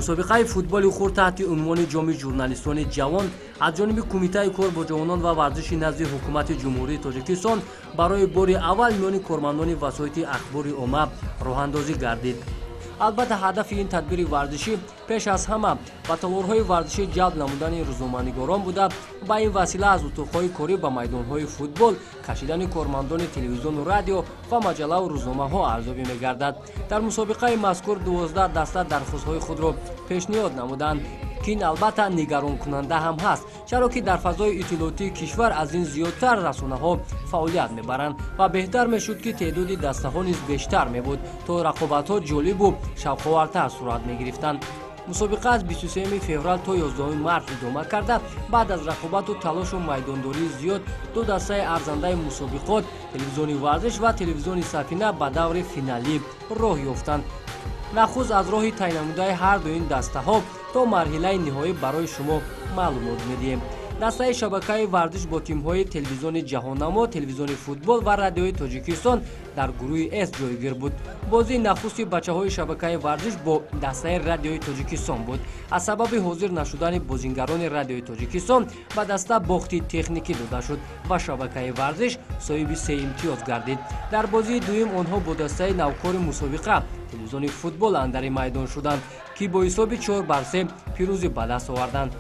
Мусобиқаи футболи хурд таҳти унвони ҷоми журналистони ҷавон аз ҷониби Кумитаи кор бо ҷавонон ва варзиши назди Ҳукумати Ҷумҳурии Тоҷикистон барои бори аввал миёни кормандони васоити ахбори омма роҳандозӣ гардид. Албатта, ҳадафи ин тадбири варзишӣ пеш аз ҳама ба толорҳои варзишӣ ҷалб намудани рӯзноманигорон буда, ба ин васила аз утоқҳои корӣ ба майдонҳои футбол кашидани кормандони телевизиону радио ва маҷаллаву рӯзномаҳо арзёбӣ мегардад. Дар мусобиқаи мазкур 12 даста дархостҳои худро пешниҳод намуданд, ки ин албатта нигаронкунанда ҳам ҳаст, чаро ки дар фазои иттилоотии кишвар аз ин зиёдтар расонаҳо фаъолият мебаранд ва беҳтар мешуд, ки теъдоди дастаҳо низ бештар мебуд, то рақобатҳо ҷолибу шавқовартар сурат мегирифтанд. Мусобиқа аз 23 феврал то 11 март идома карда, баъд аз рақобату талошу майдондории зиёд ду дастаи арзандаи мусобиқот, телевизиони варзиш ва телевизиони Сафина, ба даври финалӣ роҳ ёфтанд. Нахуст аз роҳи тай намудаи ҳар ду ин дастаҳо то марҳилаи ниҳоӣ барои шумо маълумот медиҳем. Дастаи шабакаи варзиш бо тимҳои телевизиони Ҷаҳоннамо, телевизиони футбол ва радиои Тоҷикистон дар гурӯҳи С ҷойгир буд. Бозии нахусти бачаҳои шабакаи варзиш бо дастаи радиои Тоҷикистон буд. Аз сабаби ҳозир нашудани бозингарони радиои Тоҷикистон ба даста бохти техникӣ дода шуд ва шабакаи варзиш соҳиби се имтиёз гардид. Дар бозии дуюм онҳо бо дастаи навкори мусобиқа, телевизиони футбол, андари майдон шуданд, ки бо ҳисоби 4-3 пирӯзӣ ба даст оварданд.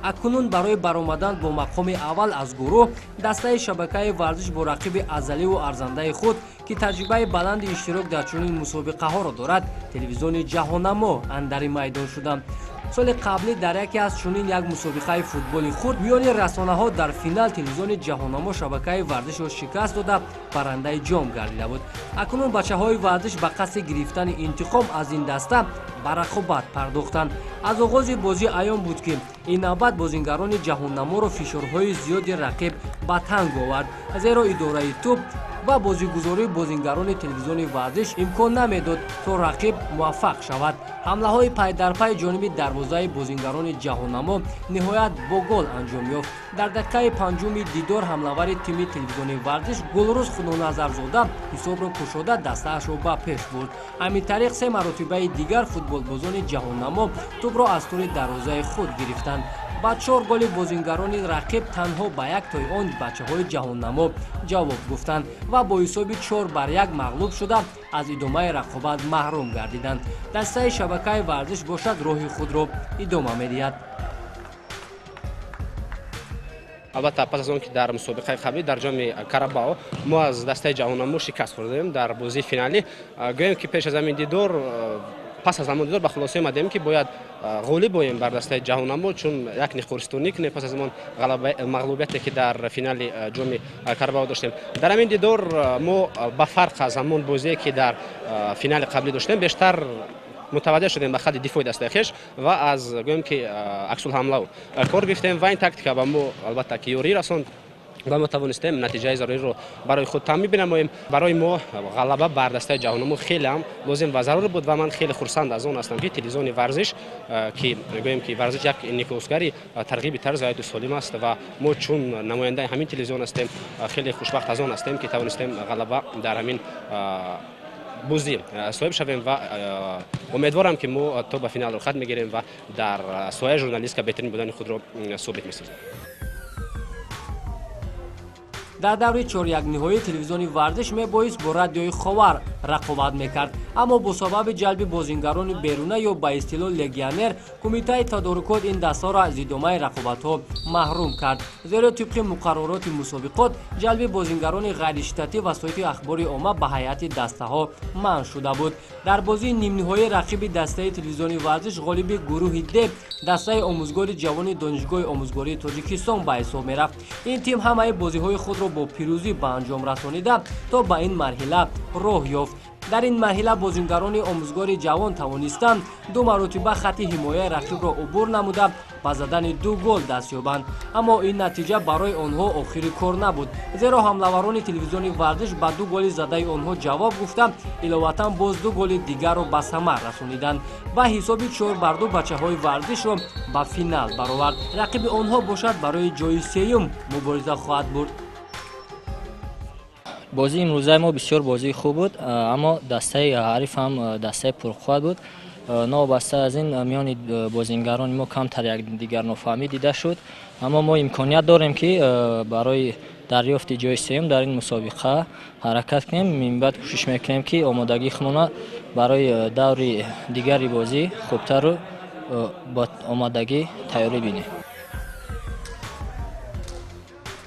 Акнун барои баромадан бо мақоми аввал аз гурӯҳ дастаи шабакаи варзиш бо рақиби азаливу арзандаи худ, ки таҷрибаи баланди иштирок дар чунин мусобиқаҳоро дорад, телевизиони Ҷаҳоннамо, андари майдон шуданд. Соли қаблӣ дар яке аз чунин як мусобиқаи футболи хурд миёни расонаҳо дар финал телевизиони Ҷаҳоннамо шабакаи варзишро шикаст дода, барандаи ҷом гардида буд. Акнун бачаҳои варзиш ба қасди гирифтани интиқом аз ин даста ба рақобат пардохтанд. Аз оғози бозӣ аён буд, ки ин навбат бозингарони Ҷаҳоннаморо фишорҳои зиёди рақиб ба танг овард, зеро идораи тӯб ва бозигузории бозингарони телевизиони варзиш имкон намедод, то рақиб муваффақ шавад. Ҳамлаҳои пайдарпай ҷониби дарвозаи бозингарони Ҷаҳоннамо ниҳоят бо гол анҷом ёфт. Дар дақиқаи панҷуми дидор ҳамлавари тими телевизиони варзиш Гулрӯз Худоназарзода ҳисобро кушода, дастаашро ба пеш бурд. Ҳамин тариқ, се маротибаи дигар футболбозони Ҷаҳоннамо тӯбро аз тури дарвозаи худ гирифтанд. Ба чор голи бозингарони рақиб танҳо ба як тои он бачаҳои Ҷаҳоннамо ҷавоб гуфтанд ва бо ҳисоби 4-1 мағлуб шуда, аз идомаи рақобат маҳрум гардиданд. Дастаи шабакаи варзиш бошад, роҳи худро идома медиҳад. Албатта, пас аз он ки дар мусобиқаи қаблӣ дар ҷоми Карабао мо аз дастаи Ҷаҳоннамо шикаст хӯрдем дар бозии финалӣ, гӯем ки пеш аз ҳамин дидор, пас аз ҳамон дидор ба хулоса омадем, ки бояд ғолиб оем бар дастаи Ҷаҳоннамо, чун як нихӯристонӣ кунем пас аз он мағлубияте, ки дар финали ҷоми Карабао доштем. Дар ҳамин дидор мо ба фарқ аз ҳамон бозие, ки дар финали қаблӣ доштем, бештар мутаваҷҷеҳ шудем ба хатти дифои дастаи хеш ва аз, гӯем ки, аксулҳамлав кор гирифтем ва ин тактика ба мо, албатта, ки ёрӣ расонд ва мо тавонистем натиҷаи заруриро барои худ таъмин бинамоем. Барои мо ғалаба бар дастаи Ҷаҳоннамо хеле ҳам лозим ва зарур буд ва ман хеле хурсанд аз он ҳастам, ки телевизиони варзиш, ки гӯем ки варзиш як инъикосгари тарғиби тарзи ҳаёти солим аст ва мо чун намояндаи ҳамин телевизион ҳастем, хеле хушбахт аз он ҳастем, ки тавонистем ғалаба дар ҳамин бозӣ соҳиб шавем ва умедворам, ки мо то ба финал рухат мегирем ва дар соҳаи журналистика беҳтарин будани худро собит месозем. Дар даври чорякниҳоӣ телевизиони варзиш мебоист бо радиои Ховар рақобат мекард, аммо бо сабаби ҷалби бозингарони беруна ё ба истилоҳ легионер кумитаи тадорукот ин дастаро аз идомаи рақобатҳо маҳрум кард, зеро тибқи муқаррароти мусобиқот ҷалби бозингарони ғайриштатӣ васоити ахбори омма ба ҳайати дастаҳо манъ шуда буд. Дар бозии нимниҳоӣ рақиби дастаи телевизиони варзиш ғолиби гурӯҳи Д, дастаи омӯзгори ҷавони Донишгоҳи омӯзгории Тоҷикистон ба ҳисоб мерафт. Ин тим ҳамаи бозиҳои худро бо пирӯзӣ ба анҷом расонида, то ба ин марҳила роҳ ёфт. Дар ин марҳила бозингарони омӯзгори ҷавон тавонистанд ду маротиба хатти ҳимояи рақибро убур намуда, ба задани ду гол даст ёбанд, аммо ин натиҷа барои онҳо охири кор набуд, зеро ҳамлаварони телевизиони варзиш ба ду голи задаи онҳо ҷавоб гуфта, иловатан боз ду голи дигарро ба самар расониданд ва ҳисоби 4-2 бачаҳои варзишро ба финал баровард. Рақиби онҳо бошад, барои ҷои сеюм мубориза хоҳад бурд. Бозии имрӯзаи мо бисёр бозии хуб буд, аммо дастаи ҳариф ҳам дастаи пурқувват буд. Новобаста аз ин миёни бозингарони мо камтар якдигар нофаҳмӣ дида шуд, аммо мо имконият дорем, ки барои дарёфти ҷои сеюм дар ин мусобиқа ҳаракат кунем. Минбаъд кӯшиш мекунем, ки омодагии худмона барои даври дигари бозӣ хубтару бо омодагӣ тайёрӣ бинем.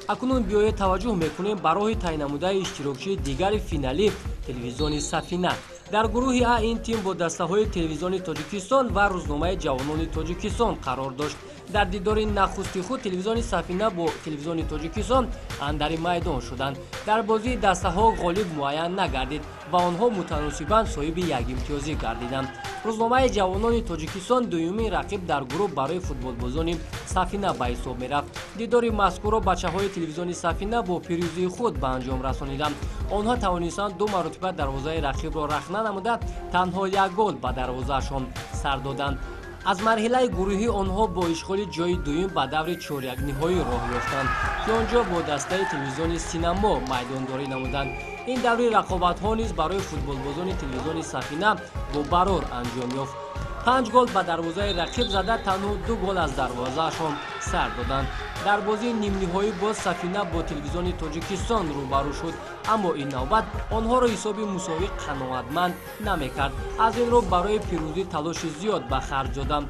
Акнун биёед, таваҷҷӯҳ мекунем ба роҳи тай намудаи иштирокчии дигари финалӣ, телевизиони Сафина. Дар гурӯҳи А ин тим бо дастаҳои Телевизиони Тоҷикистон ва рӯзномаи Ҷавонони Тоҷикистон қарор дошт. Дар дидори нахусти худ телевизиони Сафина бо Телевизиони Тоҷикистон андари майдон шуданд. Дар бозии дастаҳо ғолиб муайян нагардид ва онҳо мутаносибан соҳиби якимтиёзӣ гардиданд. Рӯзномаи Ҷавонони Тоҷикистон дуюмин рақиб дар гурӯҳ барои футболбозони Сафина ба ҳисоб мерафт. Дидори мазкурро бачаҳои телевизиони Сафина бо пирӯзии худ ба анҷом расониданд. Онҳо тавонистанд ду маротиба дарвозаи рақибро рахна намуда, танҳо як гол ба дарвозаашон сар доданд. Аз марҳилаи гурӯҳӣ онҳо бо ишғоли ҷои дуюм ба даври чорякниҳоӣ роҳ ёфтанд, ки он ҷо бо дастаи телевизиони Синамо майдондорӣ намуданд. Ин даври рақобатҳо низ барои футболбозони телевизиони Сафина бо барор анҷом ёфт. Панҷ гол ба дарвозаи рақиб зада, танҳо ду гол аз дарвозаашон сар доданд. Дар бозии нимниҳоӣ боз Сафина бо Телевизиони Тоҷикистон рӯбарӯ шуд, аммо ин навбат онҳоро ҳисоби мусовӣ қаноатманд намекард. Аз ин рӯ барои пирӯзӣ талоши зиёд ба харҷ доданд.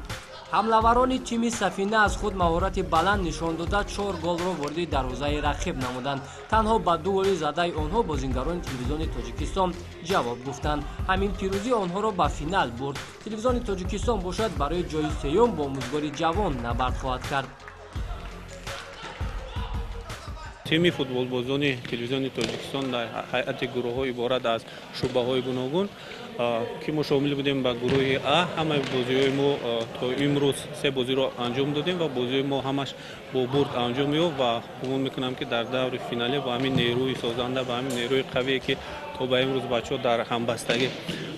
Ҳамлаварони тими Сафина аз худ маҳорати баланд нишон дода, чор голро вориди дарвозаи рақиб намуданд. Танҳо ба ду голи задаи онҳо бозингарони Телевизиони Тоҷикистон ҷавоб гуфтанд. Ҳамин пирӯзӣ онҳоро ба финал бурд. Телевизиони Тоҷикистон бошад, барои ҷои сеюм бо Омӯзгори ҷавон набард хоҳад кард. Тими футболбозони Телевизиони Тоҷикистон дар ҳайати гурӯҳҳо иборат аз шӯъбаҳои гуногун, ки мо шомил будем ба гурӯҳи А, ҳамаи бозиҳои мо, то имрӯз се бозиро анҷом додем ва бозиҳои мо ҳамаш бо бурд анҷом ёфт. Ва гумон мекунам, ки дар даври финалӣ ба ҳамин нерӯи созанда, ба ҳамин нерӯи қавие, ки то ба имрӯз бачаҳо дар ҳамбастагӣ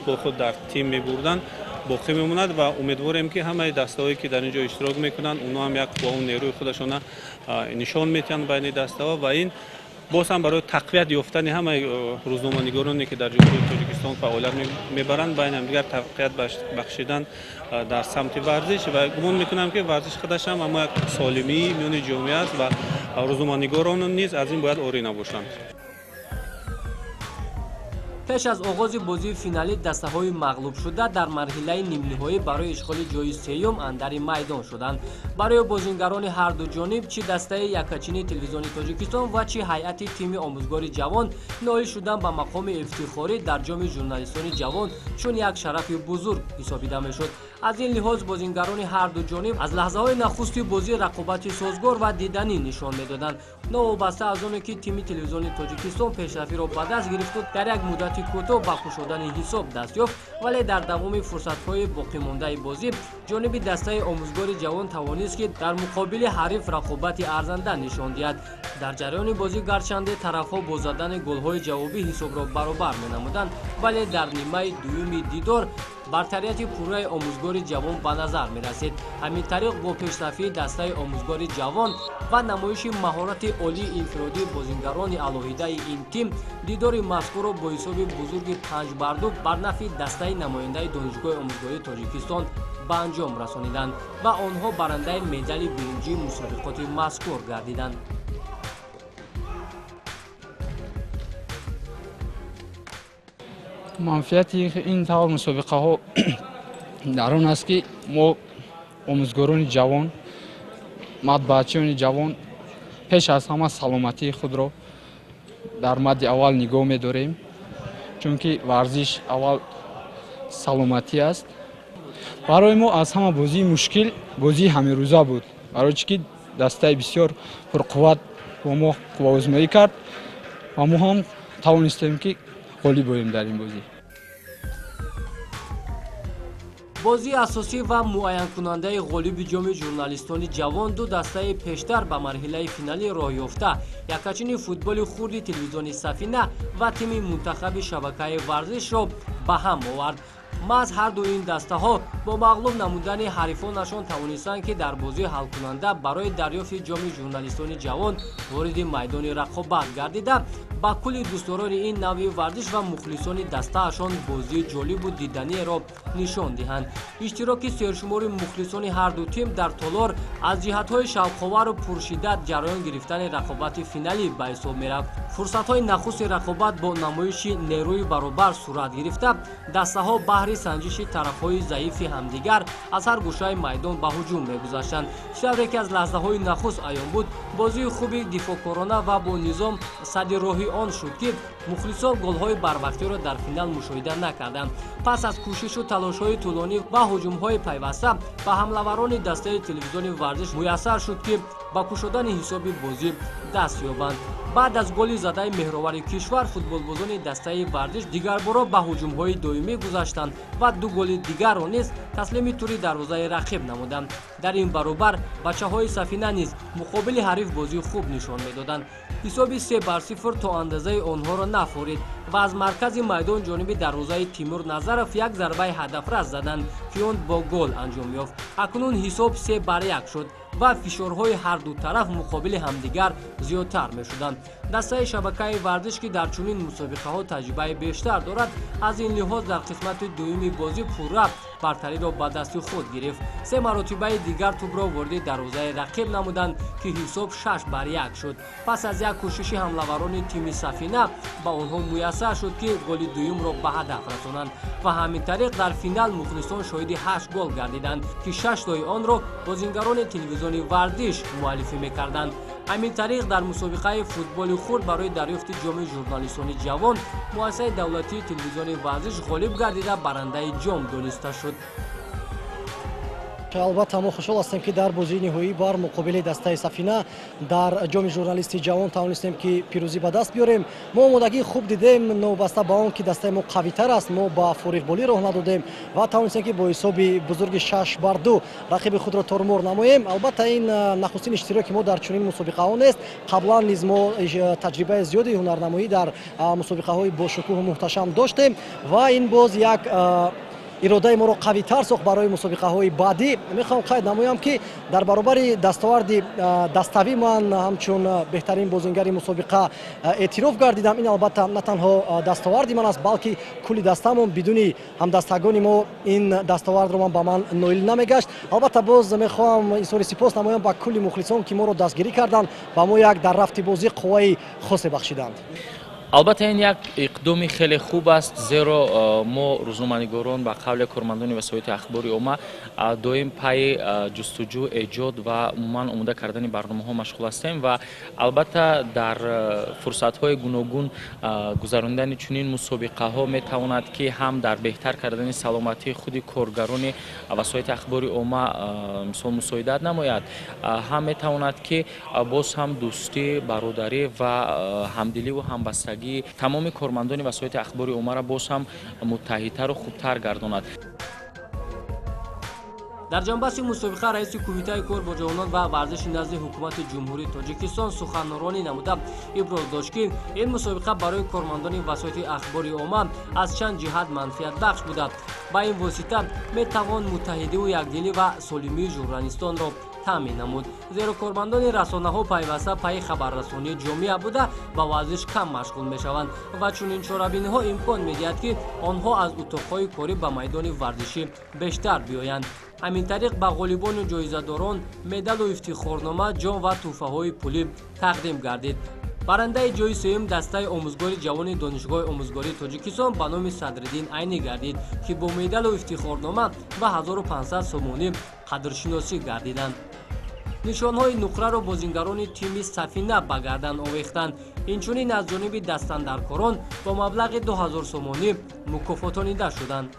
бо худ дар тим мебурданд, боқӣ мемонад. Ва умедворем, ки ҳамаи дастаҳое, ки дар ин ҷо иштирок мекунанд, онҳо ҳам як бо он нерӯи худашона нишон медиҳанд байни дастаҳо. Ва ин боз ҳам барои тақвият ёфтани ҳамаи рӯзноманигороне, ки дар Ҷумҳурии Тоҷикистон фаъолият мебаранд, байни ҳамдигар тақвият бахшидан дар самти варзиш. Ва гумон мекунам, ки варзиш худаш ҳам ҳама як солимии миёни ҷомеа аст ва рӯзноманигорон низ аз ин бояд орӣ набошанд. Пеш аз оғози бозии финалӣ дастаҳои мағлубшуда дар марҳилаи нимниҳоӣ барои ишғоли ҷои сеюм андари майдон шуданд. Барои бозингарони ҳарду ҷониб, чӣ дастаи якачини Телевизиони Тоҷикистон ва чӣ ҳайати тими Омӯзгори ҷавон, ноил шудан ба мақоми ифтихорӣ дар ҷоми журналистони ҷавон чун як шарафи бузург ҳисобида мешуд. Аз ин лиҳоз бозингарони ҳарду ҷониб аз лаҳзаҳои нахусти бозӣ рақобати созгор ва диданӣ нишон медоданд. Новобаста аз оне ки тими Телевизиони Тоҷикистон пешрафиро ба даст гирифту дар як муддати кӯтоҳ ба кушодани ҳисоб даст ёфт, вале дар давоми фурсатҳои боқимондаи бозӣ ҷониби дастаи Омӯзгори ҷавон тавонист, ки дар муқобили ҳариф рақобати арзанда нишон диҳад. Дар ҷараёни бозӣ гарчанде тарафҳо бо задани голҳои ҷавобӣ ҳисобро баробар менамуданд, вале дар нимаи дуюми дидор бартарияти пурраи Омӯзгори ҷавон ба назар мерасид. Ҳамин тариқ, бо пешрафии дастаи Омӯзгори ҷавон ва намоиши маҳорати олии инфиродии бозингарони алоҳидаи ин тим, дидори мазкурро бо ҳисоби бузурги 5-2 бар нафъи дастаи намояндаи Донишгоҳи омӯзгории Тоҷикистон ба анҷом расониданд ва онҳо барандаи медали биринҷии мусобиқоти мазкур гардиданд. Манфиати ин тавр мусобиқаҳо дар он аст, ки мо, омӯзгорони ҷавон, матбаачиёни ҷавон, пеш аз ҳама саломатии худро дар мадди аввал нигоҳ медорем, чунки варзиш аввал саломатӣ аст. Барои мо аз ҳама бозии мушкил бозии ҳамирӯза буд, барои чӣ ки дастаи бисёр пурқувват бо мо қувваозмоӣ кард ва мо ҳам тавонистем, ки ғолиб оем дар ин бозӣ. Бозии асосӣ ва муайянкунандаи ғолиби ҷоми журналистони ҷавон ду дастаи пештар ба марҳилаи финалӣ роҳ ёфта, якачини футболи хурди телевизиони Сафина ва тими мунтахаби шабакаи варзишро ба ҳам овард. Маҳз ҳар ду ин дастаҳо бо мағлуб намудани ҳарифонашон тавонистанд, ки дар бозии ҳалкунанда барои дарёфти ҷоми журналистони ҷавон вориди майдони рақобат гардида, ба кулли дӯстдорони ин навъи варзиш ва мухлисони дастаашон бозии ҷолибу диданиеро нишон диҳанд. Иштироки сершумори мухлисони ҳар ду тим дар толор аз ҷиҳатҳои шавқовару пуршиддат ҷараён гирифтани рақобати финалӣ ба ҳисоб мерафт. Фурсатҳои нахусти рақобат бо намоиши нерӯи баробар сурат гирифта, дастаҳо баҳри санҷиши тарафҳои заифи ҳамдигар аз ҳар гӯшаи майдон ба ҳуҷум мегузаштанд. Чӣ ки аз лаҳзаҳои нахуст аён буд, бозии хуби дифоъкорона ва бо низом садди роҳи он шуд, ки мухлисон голҳои барвақтиро дар финал мушоҳида накарданд. Пас аз кӯшишу талошҳои тӯлонӣ ва ҳуҷумҳои пайваста ба ҳамлаварони дастаи телевизиони варзиш муяссар шуд, ки ба кушодани ҳисоби бозӣ даст ёбанд. Баъд аз голи задаи меҳровари кишвар, футболбозони дастаи варзиш дигарборо ба ҳуҷумҳои доимӣ гузаштанд ва ду голи дигарро низ таслими тури дарвозаи рақиб намуданд. Дар ин баробар бачаҳои Сафина низ муқобили ҳариф бозии хуб нишон медоданд. Ҳисоби 3-0 то андозаи онҳоро нафорид ва аз маркази майдон ҷониби дарвозаи Тимур Назаров як зарбаи ҳадафрас заданд, ки он бо гол анҷом ёфт. Акнун ҳисоб 3-1 шуд ва фишорҳои ҳар ду тараф муқобили ҳамдигар зиёдтар мешуданд. Дастаи шабакаи варзиш, ки дар чунин мусобиқаҳо таҷрибаи бештар дорад, аз ин лиҳоз дар қисмати дуюми бозӣ пурра бартариро ба дасти худ гирифт. Се маротибаи дигар тӯбро вориди дарвозаи рақиб намуданд, ки ҳисоб 6-1 шуд. Пас аз як кӯшиши ҳамлаварони тими Сафина ба онҳо муяссар шуд, ки голи дуюмро ба ҳадаф расонанд ва ҳамин тариқ дар финал мухлисон шоҳиди 8 гол гардиданд, ки 6 тои онро бозингарони телевизиони варзиш муаллифӣ мекарданд. Ҳамин тариқ дар мусобиқаи футболи хурд барои дарёфти ҷоми журналистони ҷавон муассисаи давлатии телевизиони варзиш ғолиб гардида, барандаи ҷом дониста шуд. Албатта, мо хушҳол ҳастем, ки дар бозии ниҳоӣ бар муқобили дастаи Сафина дар ҷоми журналисти ҷавон тавонистем, ки пирӯзӣ ба даст биёрем. Мо омодагии хуб дидем, новобаста ба он ки дастаи мо қавитар аст, мо ба фориғболӣ роҳ надодем ва тавонистем, ки бо ҳисоби бузурги 6-2 рақиби худро тормор намоем. Албатта, ин нахустин иштироки мо дар чунин мусобиқаҳо нест. Қаблан низ мо таҷрибаи зиёди ҳунарнамоӣ дар мусобиқаҳои бошукӯҳу муҳташам доштем ва ин боз як иродаи моро қавитар сохт барои мусобиқаҳои баъдӣ. Мехоҳам қайд намоям, ки дар баробари дастоварди даставӣ ман ҳамчун беҳтарин бозингари мусобиқа эътироф гардидам. Ин албатта на танҳо дастоварди ман аст, балки кулли дастамон. Бидуни ҳамдастагони мо ин дастовардро ман ба ман ноил намегашт. Албатта, боз мехоҳам изҳори сипос намоям ба кулли мухлисон, ки моро дастгирӣ карданд ва мо як дар рафти бозӣ қувваи хосе бахшиданд. Албатта, ин як иқдоми хеле хуб аст, зеро мо рӯзноманигорон, ба қавли кормандони васоити ахбори омма, доим пайи ҷустуҷӯ, эҷод ва умуман омода кардани барномаҳо машғул ҳастем ва албатта дар фурсатҳои гуногун гузарондани чунин мусобиқаҳо метавонад, ки ҳам дар беҳтар кардани саломатии худи коргарони васоити ахбори омма мисол мусоидат намояд, ҳам метавонад, ки боз ҳам дӯстӣ, бародарӣ ва ҳамдиливу ҳамбастагӣ тамоми кормандони васоити ахбори оммаро боз ҳам муттаҳидтару хубтар гардонад. Дар ҷанбаси мусобиқа раиси Кумитаи кор бо ҷавонон ва варзиши назди Ҳукумати Ҷумҳурии Тоҷикистон суханронӣ намуда, иброз дошт, ки ин мусобиқа барои кормандони васоити ахбори омма аз чанд ҷиҳат манфиатбахш буда, ба ин восита метавон муттаҳидиву якдилӣ ва солимии журналистонро таъмин намуд, зеро кормандони расонаҳо пайваста пайи хабаррасонии ҷомеа буда, ба варзиш кам машғул мешаванд ва чунин чорабиниҳо имкон медиҳад, ки онҳо аз утоқҳои корӣ ба майдони варзишӣ бештар биёянд. Ҳамин тариқ ба ғолибону ҷоизадорон медалу ифтихорнома, ҷом ва тӯҳфаҳои пулӣ тақдим гардид. Барандаи ҷои сеюм дастаи омӯзгори ҷавони Донишгоҳи омӯзгории Тоҷикистон ба номи Садриддин Айнӣ гардид, ки бо медалу ифтихорнома ва 1500 сомонӣ қадршиносӣ гардиданд. Нишонҳои нуқраро бозингарони тими Сафина ба гардан овехтанд. Инчунин аз ҷониби дастандаркорон бо маблағи 2000 сомонӣ мукофотонида шуданд.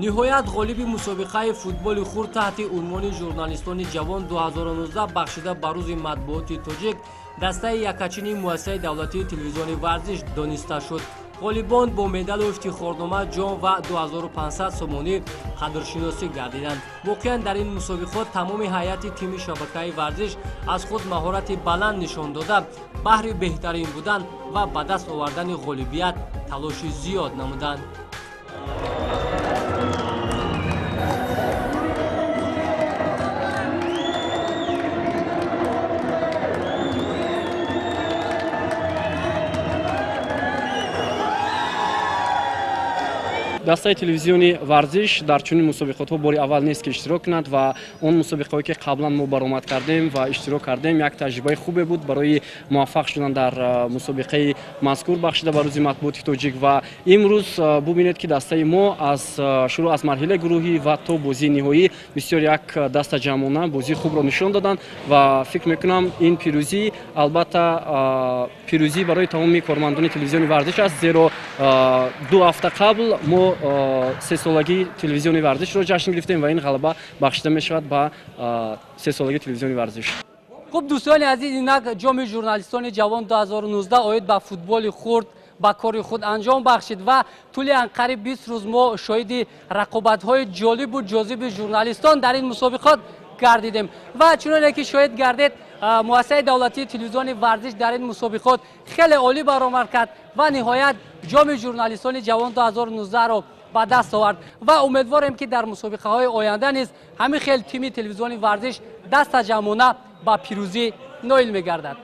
Ниҳоят, ғолиби мусобиқаи футболи хурд таҳти унвони журналистони ҷавон 2019, бахшида ба рӯзи матбуоти тоҷик, дастаи якачини муассисаи давлатии телевизиони варзиш дониста шуд. Ғолибон бо медалу ифтихорнома, ҷом ва 2500 сомонӣ қадршиносӣ гардиданд. Воқеан, дар ин мусобиқот тамоми ҳайати тими шабакаи варзиш аз худ маҳорати баланд нишон дода, баҳри беҳтарин будан ва ба даст овардани ғолибият талоши зиёд намуданд. Дастаи телевизиони варзиш дар чунин мусобиқотҳо бори аввал нест, ки иштирок кунад, ва он мусобиқаҳое, ки қаблан мо баромад кардем ва иштирок кардем, як таҷрибаи хубе буд барои муваффақ шудан дар мусобиқаи мазкур, бахшида ба рӯзи матбуоти тоҷик. Ва имрӯз бубинед, ки дастаи мо аз шурӯъ аз марҳилаи гурӯҳӣ ва то бозии ниҳоӣ бисёр як дастаҷамъона бозии хубро нишон доданд, ва фикр мекунам, ин пирӯзӣ албатта пирӯзӣ барои тамоми кормандони телевизиони варзиш аст, зеро 2 ҳафта қабл мо сесолагии телевизиони варзишро ҷашн гирифтем ва ин ғалаба бахшида мешавад ба сесолагии телевизиони варзиш. Хуб, дӯстони азиз, инак ҷоми журналистони ҷавон 2019 оид ба футболи хурд ба кори худ анҷом бахшид ва тӯли анқариб 20 рӯз мо шоҳиди рақобатҳои ҷолибу ҷозиби журналистон дар ин мусобиқот гардидем. Ва чуноне ки шоҳид гардед, муассисаи давлатии телевизиони варзиш дар ин мусобиқот хеле олӣ баромад кард ва ниҳоят ҷоми журналистони ҷавон 2019-ро ба даст овард. Ва умедворем, ки дар мусобиқаҳои оянда низ ҳамин хел тими телевизиони варзиш дастаҷамъона ба пирӯзӣ ноил мегардад.